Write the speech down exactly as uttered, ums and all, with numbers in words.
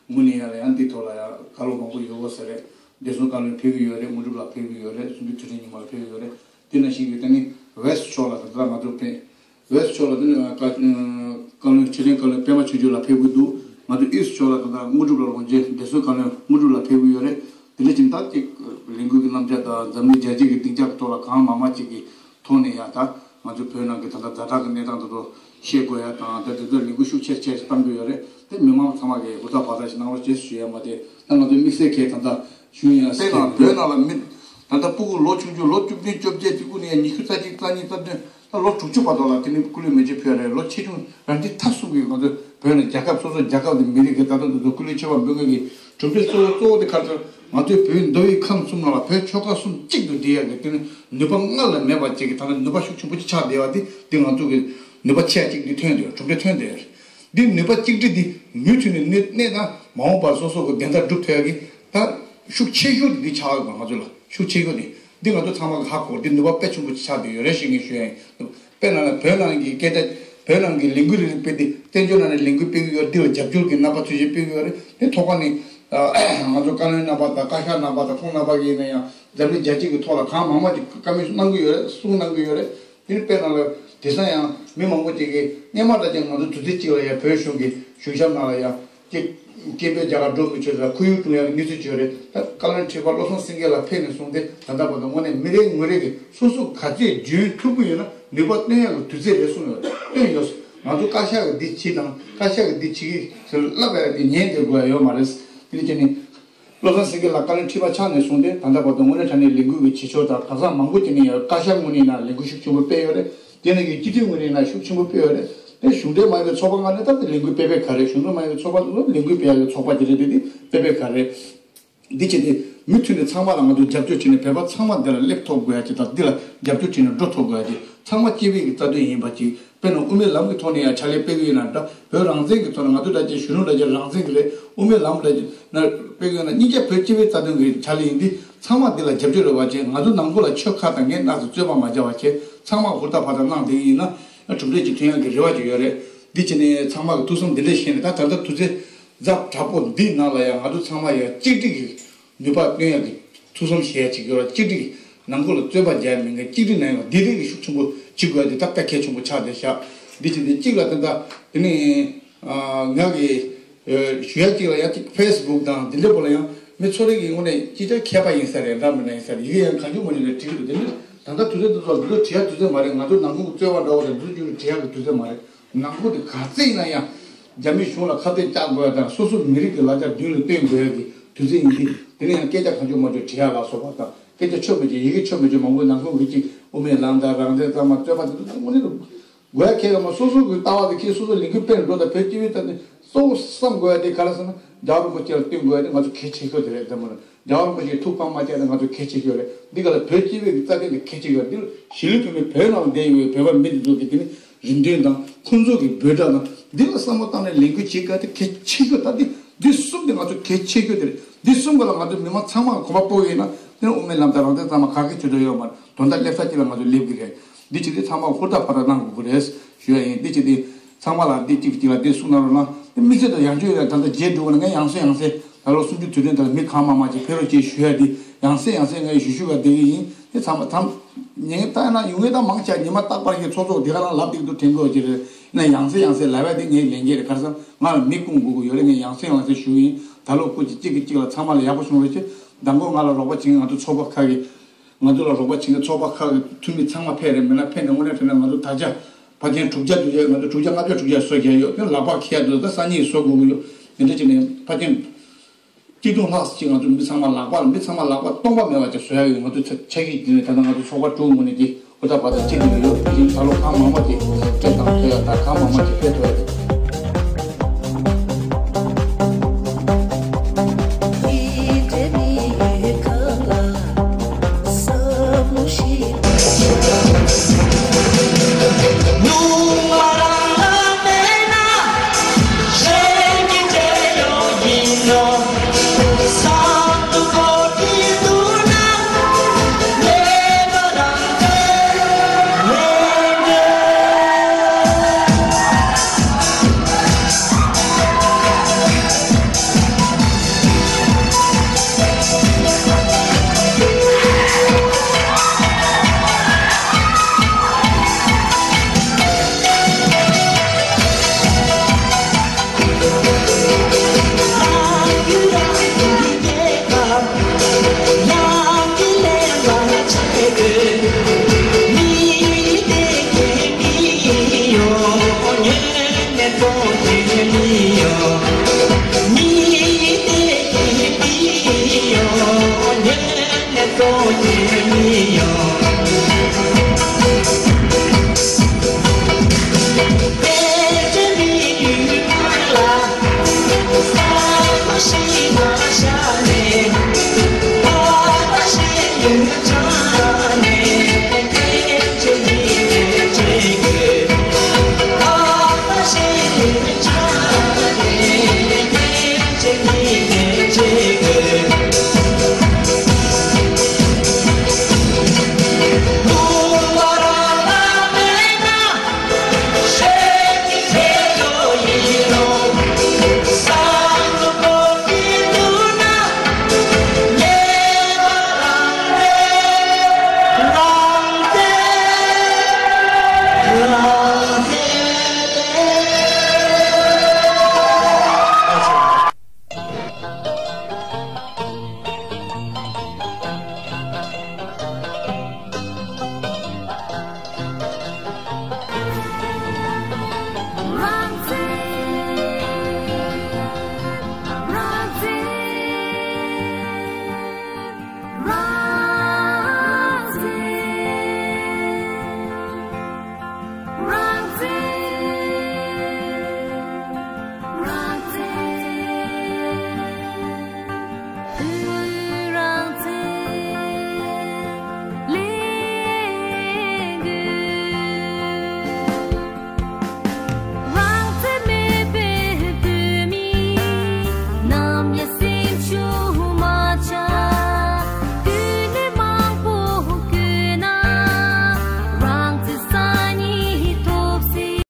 དངོས་གནས་ཡང་ཡང་འདི་ཐོག་ལ་ཡང་བཀའ་སློབ་མང་པོ་ཡོད་དགོས་ས་རེད། བདེ་སྲུང་བཀའ་བློན་ཕེབས་ཀྱི་ཡོད་རེད། དངོས་གྲུབ་ལགས་ཕེབས་ཀྱི་ཡོད་རེད། གསུམ་པའི་དུས་དྲན་ཉིན་མོ་ལ་ཕེབས་ཀྱི་ཡོད་རེད། དེ་ནང་བཞིན་གྱི་ད་ནི་West་ཕྱོགས་ལ་ད་ལྟ་ང་ཚོ་ཕེབས། West་ཕྱོགས་ལ་ད་ནི་བཀའ་བཀའ་བློན་ཕྱི་དྲིལ་བཀའ་བློན་སྤེན་པ་ཆོས་སྐྱིད་ལགས་ཕེབས་ཀྱི་འདུག་ང་ཚོ་East་ཕྱོགས་ལ་ད་ལྟ་དངོས་གྲུབ་ལགས་དབང་ཆེན་བདེ་སྲུང་བཀའ་བློན་དངོས་གྲུབ་ལགས་ཕེབས་ཀྱི་ཡོད་རེད། དེ་འདྲ་ཅིག་ད་ཅིག་ལས་འགུལ་གྱི་རྣམ་གཞག་དང་འཛམ་གླིང་རྒྱལ་སྤྱི་གི་སྡིངས་ཆ་གི་ཐོག་ལ་གང་མང་མང་ཅིག་གི་ཐོག་ནས་ཡང་ད་ང་ཚོ་བོད་ནང་གི་ད་ལྟ་ཛ་དྲག་གི་གནས་སྟངས་དེ་ཚོ་ཤེས་དགོས་ཡ་དང་། ད་དེ་ཚོ་ལས་འགུལ་ཤུགས་ཆེ་ཆེ་བཏང་གི་ཡོད་རེད། དེ་མི་མང་ཚང་མ་གིས་ཧུར་ཐག་བར་ཐག་ཞིག་གནང་རོགས་བྱེད་ཞུ་ཡ་མ་གཏོགས། ད་ང་ཚོ་དམིགས་བསལ་གྱི་ད་ལྟ་ཞུ་ཡ་དཔེར་ན་བོད་ནང་ལ་མི་ད་ལྟ་སྤུ་གུ་ལོ་ཆུང་ཆུང་ལོ་བཅུ་བདུན་བཅོ་བརྒྱད་དེ་ཀུན་ནས་ཉི་ཤུ་རྩ་གཅིག་རྩ་གཉིས་རྩ་བདུན། ད་ལོ་དྲུག་ཅུ་བར་དུ་ལ་དེ་ནི་སྐུ་ལུས་མེ་མཆོད་ཕུལ་ཡ་རེད། ལོ་ཆེ་ཆུང་རང་བཞིན་མཐའ་གསུམ་གྱི་ང་ཚོ་བོད་ནང་རྒྱལ་ཁབ་སོ་སོ་རྒྱལ་ཁབ་དེ་མི་རིགས་ཀྱི་ད་དུང་དེ་ཚོ་སྐུ་ལུས་མཆོད་པ་འབུལ་མཁན་གྱི་གྲུབ་འབྲས་གཙོ་བོ་གཙོ་བོ་དེ་ག་རེ་ཟེར་ན། ང་ཚོའི་བོད་མདོ་དབུས་ཁམས་གསུམ་ནང་ལ་བོད་ཆོལ་ཁ་གསུམ་གཅིག་ཏུ་སྒྲིལ་ཡ་གི་དེ་ནི་ནུས་པ་སྔར་ལས་མེད་པ་ཅིག་གི་ད་ལྟ་ནུས་པ་ཤུགས་ཆེན་པོ་ཅིག་ཆགས་བསྡད་པ་དེ་དེ་ང་ཚོ་གི་ནུས་པ་ཆེ་ཅིག་འདི་ཐོན་བསྡད་ཡོད། གྲུབ་འབྲས་ཐོན་བསྡད་ཡོད་རེད། འདི་ནུས་པ་གཅིག་སྒྲིལ་འདི་མུ་མཐུད་ནས་གནས་གནས་ན་མ་འོངས་པར་སོ་སོ་གི་བདེན་མཐའ་སྒྲུབ་ཐུབ་ཡ་གི་ད་ཤུགས་ཆེ་ཤོས་དེ་འདི་ཆགས་ཡོད་པ། ང་ཚོ་ལ་ཤུགས་ཆེ་ཤོས་དེ་འདི་ང་ཚོ་ཚང་མ་གི་ཧ་གོ། འདི་ནུས་པ་དཔེ་ཆེན་པོ་ཆགས་བསྡད་ཡོད་རེད་ཞེས་ངས་ཞུ་ཡ་ཡིན། དཔེར་ན་ལ་བོད་ནང་གི་སྐད་ཆ། བོད་ནང་གི་ལས་འགུལ་རེ་རེ་སྤེལ་ཏེ་བཙན་བྱོལ་ནང་ནས་ལས་འགུལ་སྤེལ་གི་ཡོད། འདི་ལ་རྒྱབ་སྐྱོར་གྱི་རྣམ་པ་ཚོས་ཅིག་སྤེལ་གི་ཡོད་རེད། དེ་ཐོག་ཁ་ནས་ང་ཚོ་བཀའ་བློན་རྣམ་པ་དང་བཀའ་ཤག་རྣམ་པ་དང་ཁོང་རྣམ་པ་ཡིན་ན་ཡང་འཛམ་གླིང་རྒྱལ་སྤྱི་གི་ཐོག་ལ་གང་མང་མང་ཅིག་བཀའ་མོལ་གནང་གི་ཡོད་རེད། གསུང་གནང་གི་ཡོད་རེད། དེ་ནི་དཔེར་ན་ལ་དེང་སང་ཡང་མི་མང་པོ་ཅིག་གིས་སྔོན་མ་ལྟར་ཀྱང་ང་ཚོ་དུས་ཚོད་གཅིག་ལ་ཡང་བོད་གཞུང་གི་གཞུང་ཞབས་ནང་ལ་ཡང་ཅིག་སྐད་འབོད་རྒྱག་གར་འགྲོ་མི་ཆོག་ལ་ཁོར་ཡུག་སྐྲུན་ཡག་གི་གནས་ཚུལ་བྱོས་རེད། ད་བཀའ་བློན་ཁྲི་པ་བློ་བཟང་སེང་གེ་ལགས་ཕེབས་ནས་བཟུང་སྟེ་ད་ལྟ་བར་དུ་དངོས་གནས་མི་རེ་ངོ་རེ་གིས་སོ་སོ་ག་ཚོད་འཇོན་ཐུབ་ཀྱི་ཡོད་ན་ནུས་པ་བཏོན་ཡག་གི་དུས་ཚོད་རེད་གསུངས་ཡོད། བཏོན་ཡོད། ང་ཚོ་བཀའ་ཤག་གིས་འདི་བྱེད་དང་བཀའ་ཤག་གིས་འདི་བྱེད་ཀྱི་ཟེར་ལབ་ཡག་དེ་ཉན་བསྡད་དགོས་ཡ་ཡོད་མ་རེད། དེ་ནི་ཁྱེད་ནི། བློ་བཟང་སེང་གེ་ལགས་བཀའ་བློན་ཁྲི་པ་ཆགས་ནས་བཟུང་སྟེ་ད་ལྟ་བར་དུ་དངོས་གནས་དྲང་གནས་ལས་འགུལ་གྱི་བྱེད་ཕྱོགས་དང་གང་ཟག་མང་པོ་ཅིག་ནས་ཡང་བཀའ་ཤག་ངོས་ནས་ཡིན་ན་ལས་འགུལ་ཤུགས་ཆེན་པོ་སྤེལ་ཡོད་རེད། དེ་ནང་གི་སྤྱི་འཐུས་ངོས་ནས་ཡིན་ན་ཤུགས་ཆེན་པོ་སྤེལ་ཡོད་རེད། དེ་གཞུང་འབྲེལ་མ་ཡིན་པའི་ཚོགས་པ་ལྔ་ནས་ད་ལྟ་ལས་འགུལ་སྤེལ་བས་ག་རེད། གཞུང་འབྲེལ་མ་ཡིན་པའི་ཚོགས་པ་ཚོ་ལས་འགུལ་སྤེལ་ཡག་གི་ཚོགས་པ་ཅིག་རེད། དེ་དེ་སྤེལ་བས་ག་རེད། འདི་བྱས་ཏེ་མུ་མཐུད་ནས་ཚང་མ་ལ་ང་ཚོ་རྒྱབ་སྐྱོར་བྱས་ནས་བོད་པ་ཚང་མ་འདི་ལ་སླེབས་ཐུབ་དགོས་ཡ་ཅིག་དང་། འདི་ལ་རྒྱབ་སྐྱོར་བྱས་ནས་འགྲོ་ཐུབ་དགོས་ཡ་ཅིག་ཚང་མ་སྐྱིད་པའི་གི་རྩ་དོན་ཡིན་པ་ཅིག་དཔེར་ན་དབུ་མའི་ལམ་གྱི་ཐོག་ནས་ཡང་ཕྱག་ལས་སྤེལ་གི་ཡོད་ན་འདྲ། བོད་རང་བཙན་གྱི་ཐོག་ནས་ང་ཚོ་འདྲ་ཅིག་གཞོན་ནུ་འདྲ་ཅིག་རང་བཙན་གྱི་རེད། དབུ་མའི་ལམ་འདྲ་ཅིག་ན་སྤེལ་གི་ཡོད་ན་སྙིང་རྗེ་བོད་སྤྱི་པའི་རྩ་དོན་གྱི་ཕྱག་ལས་ཡིན། འདི་ཚང་མ་འདི་ལ་རྒྱབ་སྐྱོར་རེ་བ་བྱས། ང་ཚོ་ནང་ཁུལ་ལ་ཆོལ་ཁ་དང་ངན་སྣ་ཚོ་རྩོད་པ་མ་རྒྱག་པ་བྱས། ཚང་མ་ཧུར་ཐག་ཕར་ཐག་གནང་བསྡད་ཡིན་ན་གྲུབ་འབྲས་ཅིག་ཐོན་ཡག་གི་རེ་བ་ཅིག་ཡོད་རེད། འདི་བྱས་ནས་ཚང་མ་གི་ཐུགས་བསམ་འདི་འདྲ་བཞེས་ནས་ད་ད་ལྟ་དུས་ཚོད་ཛབ་དྲག་པོ་འདི་ནང་ལ་ཡང་ང་ཚོ་ཚང་མ་ཡང་གཅིག་སྒྲིལ་གྱིས་ནུས་པ་བཏོན་ཡག་གི་ཐུགས་བསམ་བཞེས་ཡག་ཅིག་ཡོད་ལ། གཅིག་སྒྲིལ་གྱིས་ནང་ཁུལ་ལ་རྩོད་པ་རྒྱག་མི་འགན་གཅིག་སྒྲིལ་གནང་ཡག་འདི་རིགས་ཀྱི་ཤུགས་ཆེན་པོ་བྱེད་དགོས་ཡག་འདི་ད་དཔེ་གལ་ཆེན་པོ་ཆགས་བསྡད་ཤག་འདི་བྱས་ཏེ་གཅིག་ལ་ད་ལྟ་དེ་ནི་ང་གི་ཞུ་ཡག་གཅིག་ལ་ཡང་གཅིག་ཕེ་སི་བུག་དང་འདི་འདྲ་པོ་ལ་ཡང་མི་ཚོ་རིགས་ཀྱི་ངོས་ནས་ཅི་ལྟར་མཁས་པ་ཡིན་ས་རེད། འདྲ་མི་འདྲ་ཡིན་ས་རེད། ཡི་གེ་ཡང་གང་བྱུང་མང་བྱུང་ནས་བྲིས་ཀྱི་འདུག་དེ་ནི་ད་ལྟ་དུས་ཚོད་འདི་ཚོ་འདི་ཚོ་བྲིས་ཡག་དུས་ཚོད་མ་རེད། ང་ཚོ་ནང་ཁུལ་གྱི་རྩོད་པ་འདྲ་བོ་དང་འདི་ཚོ་བརྒྱུད་ནས་བྲིས་ཡག་གི་དུས་ཚོད་མ་རེད། ནང་ཁུལ་དེ་ག་ཚད་ཡིན་ན་ཡང་རྒྱ་མི་གཞུང་ལ་ཁ་གཏད་བཅག་དགོས་ཡ་དང་། སོ་སོ་མི་རིགས་ཀྱི་ལ་རྒྱ་མདུན་ལ་སྟོན་དགོས་ཡ་གི་དུས་ཚོད་ཡིན་གྱི། དེ་ནས་ཡང་སྐད་ཆ་གང་བྱུང་མང་བྱུང་བྲིས་ཡ་ལ་སོགས་པ་དང་། སྐད་ཆ་ཆོ་མེད་ཅིག་ཡི་གེ་ཆོ་མེད་ཅིག་མང་པོ་ནང་ཁུལ་གྱི་ཅིག་དབུ་མའི་ལམ་དང་རང་བཙན་གཙང་མ་རྩོད་པ་དེ་ཚོ་དངོས་གནས་དགོས་ཡ་ཁེལ་ག་མ། སོ་སོ་གི་ལྟ་བ་དེ་ཁྱེད་སོ་སོ་ལས་འགུལ་སྤེལ་འགྲོ་དང་བོད་སྤྱི་པའི་ཐད་ནས་གཙོ་བོ་བསམ་དགོས་ཡ་དེ་ག་རེ་ཟེར་ན། རྒྱལ་བ་རིན་པོ་ཆེ་ལ་བསྟུན་དགོས་ཡ་དེ་ང་ཚོ་གལ་ཆེ་ཤོས་དེ་རེད། དེ་མ་རེད། རྒྱལ་བ་རིན་པོ་ཆེའི་ཐུགས་ཕམ་མ་བྱས་ན་ང་ཚོ་གལ་ཆེ་ཤོས་རེད། འདི་ག་ལ་བོད་སྤྱི་པའི་རྩ་དོན་དེ་གལ་ཆེ་ཤོས་རེད། འདི་ལ་གཞིས་ལུས་བོད་མི་བོད་ནང་བསྡད་ཡོད་པའི་བོད་པ་མི་འདི་ཚོ་གི་དེ་ནི་ རེ་འདུན་དང་ཁོང་ཚོ་གི་འབོད་སྒྲ་དང་འདི་ལ་བསམ་བློ་བཏང་ནས་ལས་འགུལ་བྱེད་དགོས་དེ་གལ་ཆེ་ཤོས། ད་འདི་འདི་གསུམ་དེ་ང་ཚོ་གལ་ཆེ་ཤོས་དེ་རེད། འདི་གསུམ་ག་ལ་ང་ཚོ་མི་མང་ཚང་མ་གོ་བ་སྤོ་ཡིན་ན་དེ་ནི་དབུ་མའི་ལམ་དང་རང་བཙན་ཚང་མ་ག་གེ་བྱེད་འདོད་ཡོད་མ་རེད། དོན་དག་སླེབས་ས་གཅིག་ལ་ང་ཚོ་སླེབས་ཀྱི་རེད། འདི་བྱེད་དུས་ཚང་མ་ཧུར་ཐག་ཧུར་ཐག་གནང་དགོས་ཀྱི་རེད་ཞུ་ཡ་ཡིན། འདི་བྱེད་དུས་ཚང་མ་ལ་འདི་གཅིག་གཅིག་ལ་འདི་གསུང་གནང་རོགས་གནང་། དམིགས་བསལ་དུ་ཡང་བསྐྱར་ཡང་ད་ལྟ་རྗེས་འགྲོ་བ་ན་ངས་ཡང་སེ་ཡང་སེ་ད་ལོ་གསུམ་བཅུ་དུས་དྲན་དང་མི་གང་མང་མང་ཅིག་ཕེབས་རོགས་ཅེས་ཞུ་ཡ་འདི་ཡང་སེ་ཡང་སེ་ངས་ཞུ་ཞུ་བ་བསྡད་ཀྱི་ཡིན། དེ་ཚང་མ་དམ་ཉེན་བཏང་ན་ཡོང་ངེས་དང་མང་ཆེ་ཉི་མ་རྟག་པར་གྱི་ཚོགས་གཙོ་དེ་ག་རང་ལབ་སྟེགས་དུ་དྲན་དགོས་ཀྱི་རེད། ཡིན་ན་ཡང་སེ་ཡང་སེ་ལབ་ཡ་དེ་ངའི་ལས་འགན་རེད། ག་རེ་ཟེར་ན་ང་ལ་མི་སྐུང་དགོས་ཀྱི་ཡོད་རེད། ངས་ཡང་སེ་ཡང་སེ་ཞུ་གི་ཡིན། ད་ལོ་སྐུ་མཁྱེན་གཅིག་གིས་གཅིག་ལ་ཚང་མ་ལ་ཡག་པོ་བྱུང་རོགས་བྱེད། མདང་དགོང་ང་ལ་རོགས་པ་བྱེད་མཁན་ང་ཚོ་ཚོགས་པ་ཁག་གི་ང་ཚོ་ལ་རོགས་པ་བྱེད་མཁན་ཚོགས་པ་ཁག་གི་འཐུས་མི་ཚང་མ་ཕེབས་རེད། མེད་ན་ཕེབས་ནས་དངོས་གནས་དྲང་གནས་ང་ཚོ་ད་ཆ་ཕལ་ཆེར་དྲུག་བརྒྱ་དུ་ཡོད། ང་ཚོ་དྲུག་བརྒྱ་ལྔ་བརྒྱ་དྲུག་བརྒྱ་བཟོ་བརྒྱབ་ཡོད། དེ་ལག་པ་འཁྱེར་ཡ་དུ་ད་སང་ཉིན་བཟོ་དགོས་ཀྱི་ཡོད། དེ་འདྲ་བྱས་ནས་ཕལ་ཆེར་གཅིག་སྟོང་ལྷག་ཅིག་ང་ཚོ་མི་ཚང་མ་ལག་པ་ལ་མི་ཚང་མ་ལག་པ་སྟོང་པ་མེད་པ་ཅིག་བཟོ་ཡ་ཡོད། ང་ཚོ་ཆ་ཆ་གི་དེ་ནས་ད་ལྟ་ང་ཚོ་ཚོགས་པ་དྲུག་ངོས་ནས་ཀྱི་ཧུར་ཐག་བར་ཐག་བྱེད་ཀྱི་ཡོད། དེ་བཞིན་ད་ལོ་གང་མང་མང་ཅིག་སྤྲད་དང་ཐོས་ཡ་ད་གང་མང་མང་ཅིག་སྤྲད་ཐུབ་ཡ་རེད།